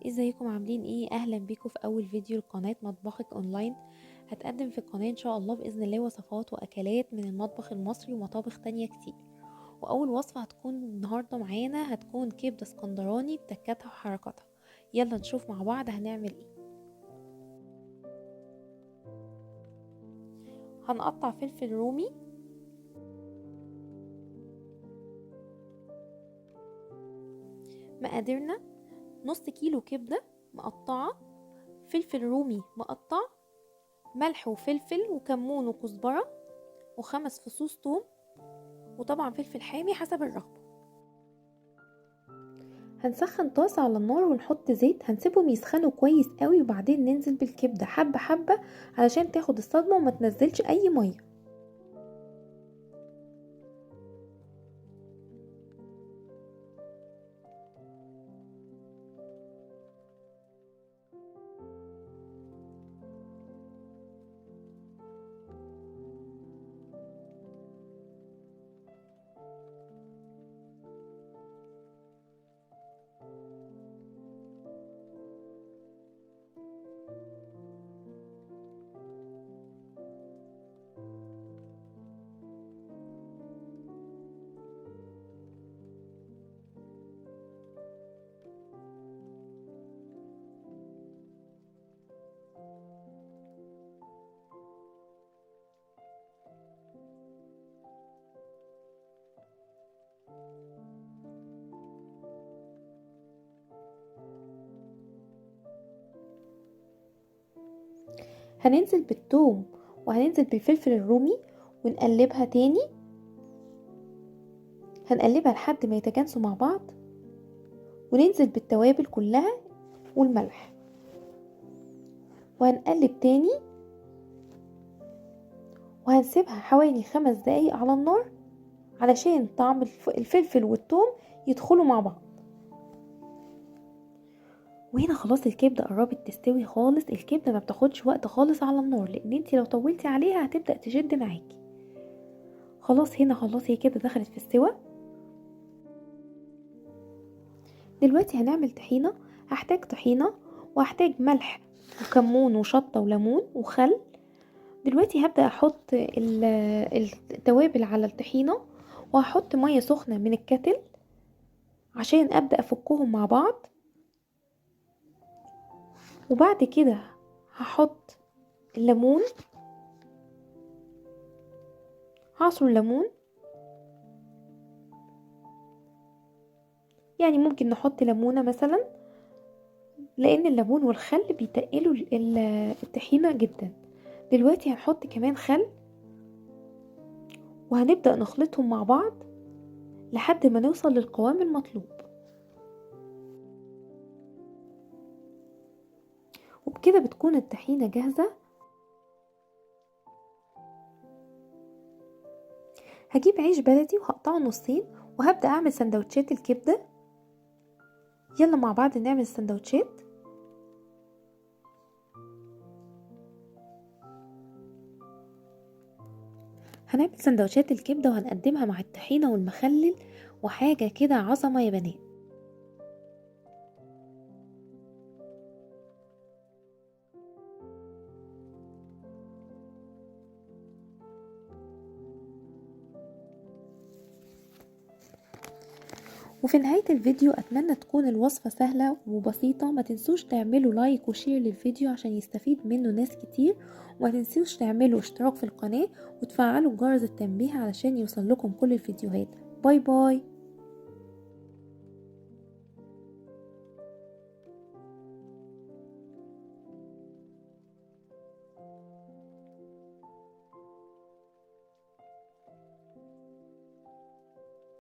ازيكم عاملين ايه؟ اهلا بيكم في اول فيديو لقناة مطبخك اونلاين. هتقدم في القناة ان شاء الله باذن الله وصفات واكلات من المطبخ المصري ومطابخ تانية كتير. واول وصفة هتكون النهاردة معانا هتكون كبدة اسكندراني بتكاتها وحركاتها. يلا نشوف مع بعض هنعمل ايه. هنقطع فلفل رومي، مقاديرنا نص كيلو كبدة مقطعة، فلفل رومي مقطع، ملح وفلفل وكمون وكزبرة، و5 فصوص توم، وطبعا فلفل حامي حسب الرغبة. هنسخن طاسة على النار ونحط زيت، هنسيبهم يسخنوا كويس قوي، وبعدين ننزل بالكبدة حبة حبة علشان تاخد الصدمة وما تنزلش اي مية. هننزل بالثوم وهننزل بالفلفل الرومي ونقلبها تاني، هنقلبها لحد ما يتجانسوا مع بعض، وننزل بالتوابل كلها والملح، وهنقلب تاني، وهنسيبها حوالي 5 دقايق على النار علشان طعم الفلفل والثوم يدخلوا مع بعض. وهنا خلاص الكبدة قربت تستوي خالص. الكبدة ما بتاخدش وقت خالص على النار، لان انتي لو طولتي عليها هتبدأ تشد معاكي. خلاص هنا خلاص هي كده دخلت في السوى. دلوقتي هنعمل طحينة. هحتاج طحينة، وهحتاج ملح وكمون وشطة وليمون وخل. دلوقتي هبدأ احط التوابل على الطحينة، وهحط مية سخنة من الكتل عشان ابدأ افكهم مع بعض. وبعد كده هحط الليمون، هعصر الليمون، يعني ممكن نحط ليمونة مثلا، لان الليمون والخل بيتقلوا الطحينة جدا. دلوقتي هنحط كمان خل، وهنبدأ نخلطهم مع بعض لحد ما نوصل للقوام المطلوب. وبكده بتكون الطحينة جاهزة. هجيب عيش بلدي وهقطعه نصين، وهبدأ أعمل سندوتشات الكبدة. يلا مع بعض نعمل السندوتشات. هنعمل سندوتشات الكبدة وهنقدمها مع الطحينة والمخلل، وحاجة كده عظمة يا بنات. وفي نهاية الفيديو أتمنى تكون الوصفة سهلة وبسيطة. ما تنسوش تعملوا like و share للفيديو عشان يستفيد منه ناس كتير، وما تنسوش تعملوا اشتراك في القناة وتفعلوا جرس التنبيه علشان يوصل لكم كل الفيديوهات. bye bye.